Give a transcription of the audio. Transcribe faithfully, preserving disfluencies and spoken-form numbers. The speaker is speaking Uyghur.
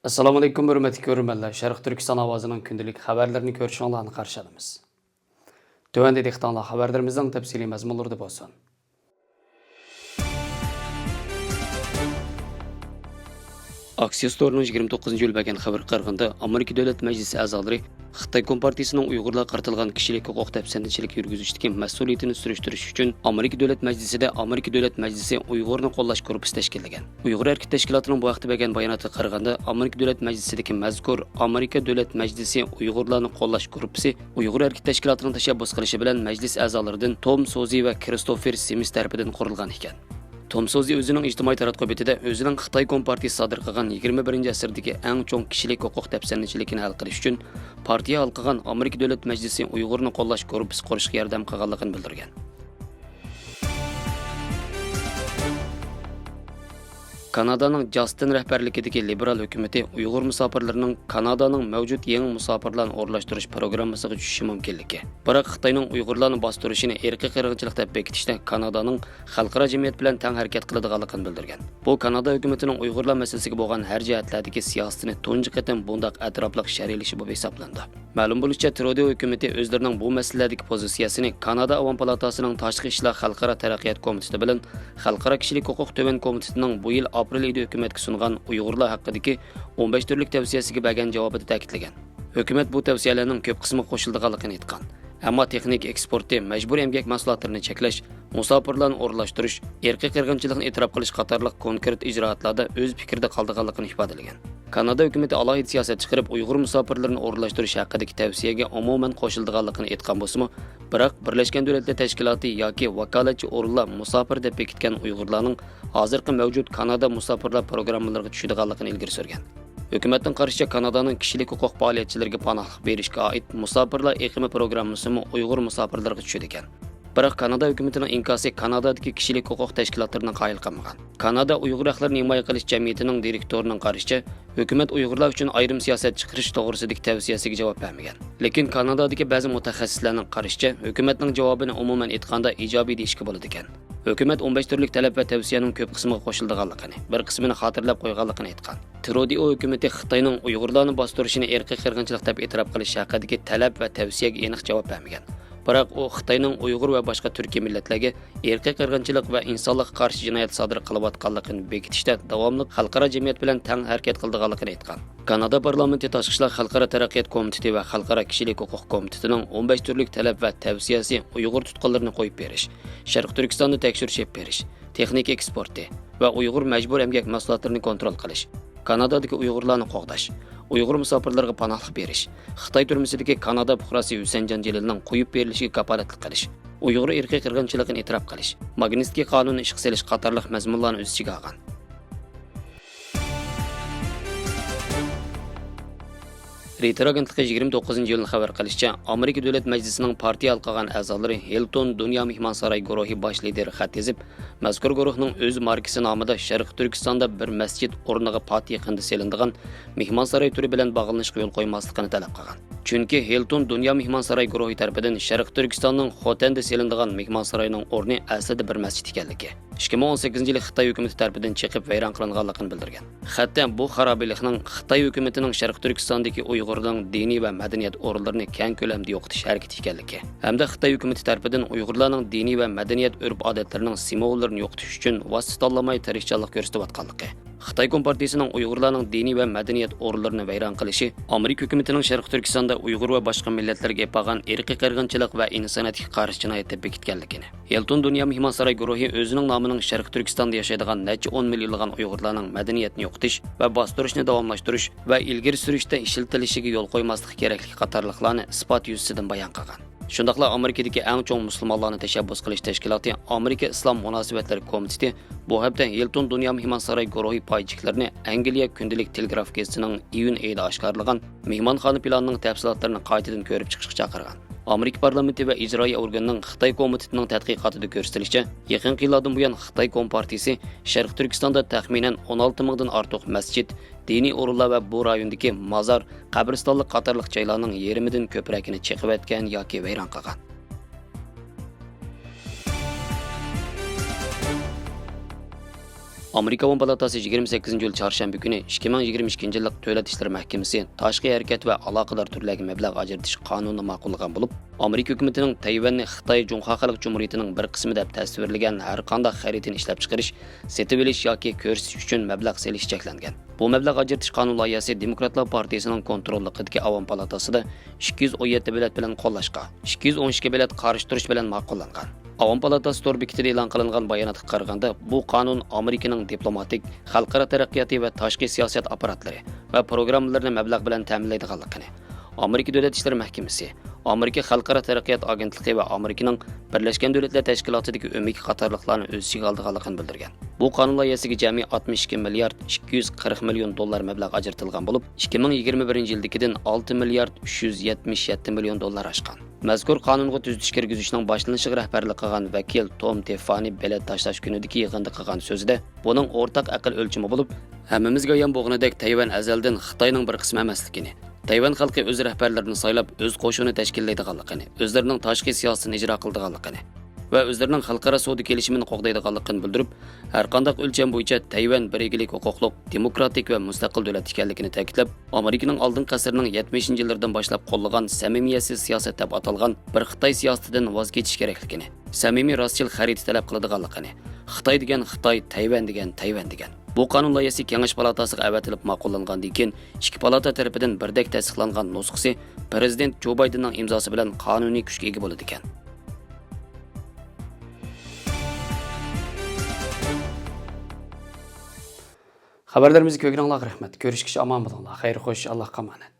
ئەسسالامۇئەلەيكۇم، ھۆرمەتلىك كۆرۈرمەنلەر. شەرقىي تۈركىستان ئاۋازىنىڭ كۈندىلىك خەۋەرلىرىنى كۆرۈشۈڭلارنى قارشى ئالىمىز. تۆۋەندە دىققىتىڭلار خەۋەرلىرىمىزنىڭ تەپسىلىي مەزمۇنلىرىدا بولسۇن. ئاكسىيوس تورىنىڭ يىگىرمە توققۇزىنچى ئىيۇل بەرگەن خەۋىرىگە قارىغاندا، ئامېرىكا دۆلەت مەجلىسى ئەزالىرى خىتاي كومپارتىيىسىنىڭ ئۇيغۇرلارغا قارىتىلغان كىشىلىك ھوقۇق دەپسەندىچىلىكى يۈرگۈزۈشتىكى مەسئۇلىيىتىنى سۈرۈشتۈرۈش ئۈچۈن ئامېرىكا دۆلەت مەجلىسىدە ئامېرىكا دۆلەت مەجلىسى ئۇيغۇرنى قوللاش گۇرۇپپىسى تەشكىللىگەن. ئۇيغۇر ھەرىكىتى تەشكىلاتىنىڭ بۇ ھەقتە بەرگەن باياناتىغا قارىغاندا، ئامېرىكا دۆلەت مەجلىسىدىكى مەزكۇر ئامېرىكا دۆلەت مەجلىسى ئۇيغۇرلارنى قوللاش گۇرۇپپىسى ئۇيغۇر ھەرىكىتى تەشكىلاتىنىڭ تەشەببۇس قىلىشى بىلەن مەجلىس ئەزالىرىدىن توم سوزى ۋە كىرىستوفېر سىمىس تەرىپىدىن قۇرۇلغان ئىكەن. توم سوزى ئۆزىنىڭ ئىجتىمائىي تاراتقۇ بېتىدە ئۆزىنىڭ خىتاي كومپارتىيىسى سادىر قىلغان يىگىرمە بىرىنچى ئەسىردىكى ئەڭ چوڭ كىشىلىك ھوقۇق دەپسەندىچىلىكىنى ھەل قىلىش ئۈچۈن پارتىيە ھالقىغان ئامېرىكا دۆلەت مەجلىسى ئۇيغۇرنى قوللاش گۇرۇپپىسى قۇرۇشقا ياردەم قىلغانلىقىنى بىلدۈرگەن. كانادانىڭ جاستىن رەھبەرلىكىدىكى لىبېرال ھۆكۈمىتى ئۇيغۇر مۇساپىرلىرىنىڭ كانادانىڭ مەۋجۇت يېڭى مۇساپىرلارنى ئورۇنلاشتۇرۇش پروگراممىسىغا چۈشۈشى مۇمكىنلىكى، بىراق خىتاينىڭ ئۇيغۇرلارنى باستۇرۇشىنى ئىرقىي قىرغىنچىلىق دەپ بېكىتىشتە كانادانىڭ خەلقئارا جەمئىيەت بىلەن تەڭ ھەرىكەت قىلىدىغانلىقىنى بىلدۈرگەن. بۇ كانادا ھۆكۈمىتىنىڭ ئۇيغۇرلار مەسىلىسىگە بولغان ھەر جەھەتلەردىكى سىياسىتىنى تۇنجى قېتىم بۇنداق ئەتراپلىق شەرھلىشى بولۇپ ھېسابلىنىدۇ. مەلۇم بولۇشىچە، ترۇدو ھۆكۈمىتى ئۆزلىرىنىڭ بۇ مەسىلىلەردىكى پوزىتسىيەسىنى كانادا ئاۋام پالاتاسىنىڭ تاشقى ئىشلار خەلقئارا تەرەققىيات كومىتېتى بىلەن خەلقئارا كىشىلىك ھوقۇق تۆۋەن كومىتېتىنىڭ بۇ يىل ئاپرېل ئېيىدا ھۆكۈمەتكە سۇنغان ئۇيغۇرلار ھەققىدىكى ئون بەش تۈرلۈك تەۋسىيەسىگە بەرگەن جاۋابىدا تەكىتلىگەن. ھۆكۈمەت بۇ تەۋسىيەلەرنىڭ كۆپ قىسمىغا قوشۇلىدىغانلىقىنى ئېيتقان. ئەمما تېخنىكا ئېكسپورتى، مەجبۇرىي ئەمگەك مەھسۇلاتلىرىنى چەكلەش، مۇساپىرلارنى ئورۇنلاشتۇرۇش، ئىرقىي قىرغىنچىلىقنى ئېتىراپ قىلىش قاتارلىق كونكرېت ئىجرائاتلاردا ئۆز پىكرىدە قالىدىغانلىقىنى ئىپادىلىگەن. كانادا ھۆكۈمىتى ئالاھىدە سىياسەت چىقىرىپ، ئۇيغۇر مۇساپىرلىرىنى ئورۇنلاشتۇرۇش ھەققىدىكى تەۋسىيەگە ئومۇمەن قوشۇلىدىغانلىقىنى ئېيتقان بولسىمۇ، بىراق بىرلەشكەن دۆلەتلەر تەشكىلاتى ياكى ۋاكالەتچى ئورۇنلار مۇساپىر دەپ بېكىتكەن ئۇيغۇرلارنىڭ ھازىرقى مەۋجۇت كانادا مۇساپىرلار پروگراممىلىرىغا چۈشىدىغانلىقىنى ئىلگىرى سۈرگەن. ھۆكۈمەتنىڭ قارىشىچە، كانادانىڭ كىشىلىك ھوقۇق پائالىيەتچىلىرىگە پاناھلىق بېرىشكە ئائىت مۇساپىرلار ئېقىمى پروگراممىسىمۇ ئۇيغۇر مۇساپىرلىرىغا چۈشىدىكەن. بىراق كانادا ھۆكۈمىتىنىڭ ئىنكاسى كانادادىكى كىشىلىك ھوقۇق تەشكىلاتلىرىنى قايىل قىلمىغان. كانادا ئۇيغۇر ھەقلىرىنى ھىمايە قىلىش جەمئىيىتىنىڭ دىرېكتورىنىڭ قارىشىچە، ھۆكۈمەت ئۇيغۇرلار ئۈچۈن ئايرىم سىياسەت چىقىرىش توغرىسىدىكى تەۋسىيەسىگە جاۋاب بەرمىگەن. لېكىن كانادادىكى بەزى مۇتەخەسسىسلەرنىڭ قارىشىچە، ھۆكۈمەتنىڭ جاۋابىنى ئومۇمەن ئېيتقاندا ئىجابىي دېيىشكە بولىدىكەن. ھۆكۈمەت ئون بەش تۈرلۈك تەلەپ ۋە تەۋسىيەنىڭ كۆپ قىسمىغا قوشۇلىدىغانلىقىنى، بىر قىسمىنى خاتىرىلەپ قويغانلىقىنى ئېيتقان. ترۇدىئو ھۆكۈمىتى خىتاينىڭ ئۇيغۇرلارنى باستۇرۇشىنى ئىرقىي قىرغىنچىلىق دەپ ئېتىراپ قىلىش ھەققىدىكى تەلەپ ۋە تەۋسىيەگە ئېنىق جاۋاب بەرمىگەن. بىراق ئۇ خىتاينىڭ ئۇيغۇر ۋە باشقا تۈركىي مىللەتلەرگە ئىرقىي قىرغىنچىلىق ۋە ئىنسانلىققا قارشى جىنايەت سادىر قىلىۋاتقانلىقىنى بېكىتىشتە داۋاملىق خەلقئارا جەمئىيەت بىلەن تەڭ ھەرىكەت قىلىدىغانلىقىنى ئېيتقان. كانادا پارلامېنتى تاشقى ئىشلار خەلقئارا تەرەققىيات كومىتېتى ۋە خەلقئارا كىشىلىك ھوقۇق كومىتېتىنىڭ ئون بەش تۈرلۈك تەلەپ ۋە تەۋسىيەسى ئۇيغۇر تۇتقۇنلىرىنى قويۇپ بېرىش، شەرقىي تۈركىستاندا تەكشۈرۈش ئېلىپ بېرىش، تېخنىكا ئېكسپورتى ۋە ئۇيغۇر مەجبۇرىي ئەمگەك مەھسۇلاتلىرىنى كونترول قىلىش، كانادادىكى ئۇيغۇرلارنى قوغداش، ئۇيغۇر مۇساپىرلىرىغا پاناھلىق بېرىش، خىتاي تۈرمىسىدىكى كانادا پۇقراسى ھۈسەنجان جېلىلنىڭ قويۇپ بېرىلىشىگە كاپالەتلىك قىلىش، ئۇيغۇر ئىرقىي قىرغىنچىلىقىنى ئېتىراپ قىلىش، ماگنىتسكىي قانۇنىنى ئىشقا سېلىش قاتارلىق مەزمۇنلارنى ئۆز ئىچىگە ئالغان. رېيتېر ئاگېنتلىقى يىگىرمە توققۇزىنچى ئىيۇلنى خەۋەر قىلىشىچە، ئامېرىكا دۆلەت مەجلىسىنىڭ پارتىيە ھالقىغان ئەزالىرى ھىلتون دۇنيا مېھمانساراي گۇرۇھى باش لىدىرى خەت يېزىپ، مەزكۇر گۇرۇھنىڭ ئۆز ماركىسى نامىدا شەرقىي تۈركىستاندا بىر مەسچىت ئورنىغا پات يېقىندا سېلىنىدىغان مېھمانساراي تۈرى بىلەن باغلىنىشقا يول قويماسلىقىنى تەلەپ قىلغان. چۈنكى ھىلتون دۇنيا مېھمانساراي گۇرۇھى تەرىپىدىن شەرقىي تۈركىستاننىڭ خوتەندە سېلىنىدىغان مېھمانساراينىڭ ئورنى ئەسلىدە بىر مەسچىت ئىكەنلىكى، ئىككى مىڭ ئون سەككىزىنچى يىلى خىتاي ھۆكۈمىتى تەرىپىدىن چېقىپ ۋەيران قىلىنغانلىقىنى بىلدۈرگەن. خەتتە بۇ خارابىلىكنىڭ خىتاي ھۆكۈمىتىنىڭ شەرقىي تۈركىستاندىكى ئۇيغۇرلارنىڭ دىنىي ۋە مەدەنىيەت ئورۇنلىرىنى كەڭ كۆلەمدە يوقىتىش ھەرىكىتى ئىكەنلىكى ھەمدە خىتاي ھۆكۈمىتى تەرىپىدىن ئۇيغۇرلارنىڭ دىنىي ۋە مەدەنىيەت ئۆرپ-ئادەتلىرىنىڭ سىمۋوللىرىنى يوقىتىش ئۈچۈن ۋاسىتە تاللىماي تىرىشچانلىق كۆرسىتىۋاتقانلىقى، خىتاي كومپارتىيىسىنىڭ ئۇيغۇرلارنىڭ دىنىي ۋە مەدەنىيەت ئورۇنلىرىنى ۋەيران قىلىشى ئامېرىكا ھۆكۈمىتىنىڭ شەرقىي تۈركىستاندا ئۇيغۇر ۋە باشقا مىللەتلەرگە ئېلىپ بارغان ئىرقىي قىرغىنچىلىق ۋە ئىنسانىيەتكە قارشى جىنايەت دەپ بېكىتكەنلىكىنى، ھىلتون دۇنيا مېھمانساراي گۇرۇھى ئۆزىنىڭ نامىنىڭ شەرقىي تۈركىستاندا ياشايدىغان نەچچە ئون مىليونلىغان ئۇيغۇرلارنىڭ مەدەنىيەتنى يوقىتىش ۋە باستۇرۇشنى داۋاملاشتۇرۇش ۋە ئىلگىرى سۈرۈشتە ئىشلىتىلىشىگە يول قويماسلىقى كېرەكلىكى قاتارلىقلارنى ئىسپات يۈزىسىدىن بايان قىلغان. شۇنداقلا ئامېرىكىدىكى ئەڭ چوڭ مۇسۇلمانلارنى تەشەببۇس قىلىش تەشكىلاتى ئامېرىكا ئىسلام مۇناسىۋەتلىرى كومىتېتى بۇ ھەپتە ھىلتون دۇنيا مېھمانساراي گۇرۇھى پايچىكلىرىنى ئەنگلىيە كۈندىلىك تېلېگراف گېزىتىنىڭ ئىيۇن ئېيىدا ئاشكارىلىغان مېھمانخانا پىلانىنىڭ تەپسىلاتلىرىنى قايتىدىن كۆرۈپ چىقىشقا چاقىرغان. ئامېرىكا پارلامېنتى ۋە ئىجرائىيە ئورگىنىنىڭ خىتاي كومىتېتىنىڭ تەتقىقاتىدا كۆرسىتىلىشىچە، يېقىنقى يىللاردىن بۇيان خىتاي كومپارتىيىسى شەرقىي تۈركىستاندا تەخمىنەن ئون ئالتە مىڭدىن ئارتۇق مەسچىت، دىنىي ئورۇنلار ۋە بۇ رايوندىكى مازار، قەبرىستانلىق قاتارلىق جايلارنىڭ يېرىمىدىن كۆپرەكىنى چېقىۋەتكەن ياكى ۋەيران قىلغان. ئامېرىكا ئاۋام پالاتاسى يىگىرمە سەككىزىنچى ئىيۇل چارشەنبە كۈنى ئىككى مىڭ يىگىرمە ئىككىنچى يىللىق دۆلەت ئىشلىرى مەھكىمىسى تاشقى ھەرىكەت ۋە ئالاقىدار تۈرلەرگە مەبلەغ ئاجرىتىش قانۇنىنى ماقۇللىغان بولۇپ، ئامېرىكا ھۆكۈمىتىنىڭ تەيۋەننى خىتاي جۇڭخۇا خەلق جۇمھۇرىيىتىنىڭ بىر قىسمى دەپ تەسۋىرلىگەن ھەرقانداق خەرىتىنى ئىشلەپچىقىرىش، سېتىۋېلىش ياكى كۆرسىتىش ئۈچۈن مەبلەغ سېلىش چەكلەنگەن. بۇ مەبلەغ ئاجرىتىش قانۇن لايىھەسى دېموكراتلار پارتىيىسىنىڭ كونتروللۇقىدىكى ئاۋام پالاتاسىدا ئىككى يۈز ئون يەتتە بېلەت بىلەن قوللاشقا، ئىككى يۈز ئون ئىككى بېلەت قارشى تۇرۇش بىلەن ماقۇللانغان. ئاۋام پالاتاسى تور بېكىتىدە ئېلان قىلىنغان باياناتقا قارىغاندا، بۇ قانۇن ئامېرىكىنىڭ دىپلوماتىك، خەلقئارا تەرەققىياتى ۋە تاشقى سىياسەت ئاپپاراتلىرى ۋە پروگراممىلىرىنى مەبلەغ بىلەن تەمىنلەيدىغانلىقىنى، ئامېرىكا دۆلەت ئىشلىرى مەھكىمىسى، ئامېرىكا خەلقئارا تەرەققىيات ئاگېنتلىقى ۋە ئامېرىكىنىڭ بىرلەشكەن دۆلەتلەر تەشكىلاتىدىكى ئۆمىكى قاتارلىقلارنى ئۆز ئىچىگە ئالىدىغانلىقىنى بىلدۈرگەن. بۇ قانۇن لايىھەسىگە جەمئىي ئاتمىش ئىككى مىليارد ئىككى يۈز قىرىق مىليون دوللار مەبلەغ ئاجرىتىلغان بولۇپ، ئىككى مىڭ يىگىرمە بىرىنچى يىلدىكىدىن ئالتە مىليارد ئۈچ يۈز يەتمىش يەتتە مىليون دوللار ئاشقان. مەزكۇر قانۇنغا تۈزىتىش كىرگۈزۈشنىڭ باشلىنىشىغا رەھبەرلىك قىلغان ۋەكىل توم تېففانى بېلەت تاشلاش كۈنىدىكى يىغىندا قىلغان سۆزىدە، بۇنىڭ ئورتاق ئەقىل ئۆلچىمى بولۇپ، ھەممىمىزگە ئايان بولغىنىدەك، تەيۋەن ئەزەلدىن خىتاينىڭ بىر قىسمى ئەمەسلىكىنى، تەيۋەن خەلقى ئۆز رەھبەرلىرىنى سايلاپ، ئۆز قوشۇنى تەشكىللەيدىغانلىقىنى، ئۆزلىرىنىڭ تاشقى سىياسىتىنى ئىجرا قىلىدىغانلىقىنى ۋە ئۆزلىرىنىڭ خەلقئارا سودا كېلىشىمىنى قوغدايدىغانلىقىنى بىلدۈرۈپ، ھەرقانداق ئۆلچەم بويىچە تەيۋەن بىر ئىگىلىك ھوقۇقلۇق، دېموكراتىك ۋە مۇستەقىل دۆلەت ئىكەنلىكىنى تەكىتلەپ، ئامېرىكىنىڭ ئالدىنقى ئەسىرنىڭ يەتمىشىنچى يىللىرىدىن باشلاپ قوللىغان سەمىمىيەتسىز سىياسەت دەپ ئاتالغان بىر خىتاي سىياسىتىدىن ۋاز كېچىش كېرەكلىكىنى، سەمىمىي راستچىل خەرىتە تەلەپ قىلىدىغانلىقىنى، خىتاي دېگەن خىتاي، تەيۋەن دېگەن تەيۋەن دېگەن. بۇ قانۇن لايىھەسى كېڭەش پالاتاسىغا ئەۋەتىلىپ ماقۇللانغاندىن كېيىن، ئىككى پالاتا تەرىپىدىن بىردەك تەستىقلانغان نۇسخىسى پىرېزىدېنت جو بايدېننىڭ ئىمزاسى بىلەن قانۇنىي كۈچكە ئىگە بولىدىكەن. خەۋەرلىرىمىزنى كۆرگىنىڭلارغا رەھمەت. كۆرۈشكىچە ئامان بولۇڭلار. خەير خوش، ئاللاھقا ئامانەت.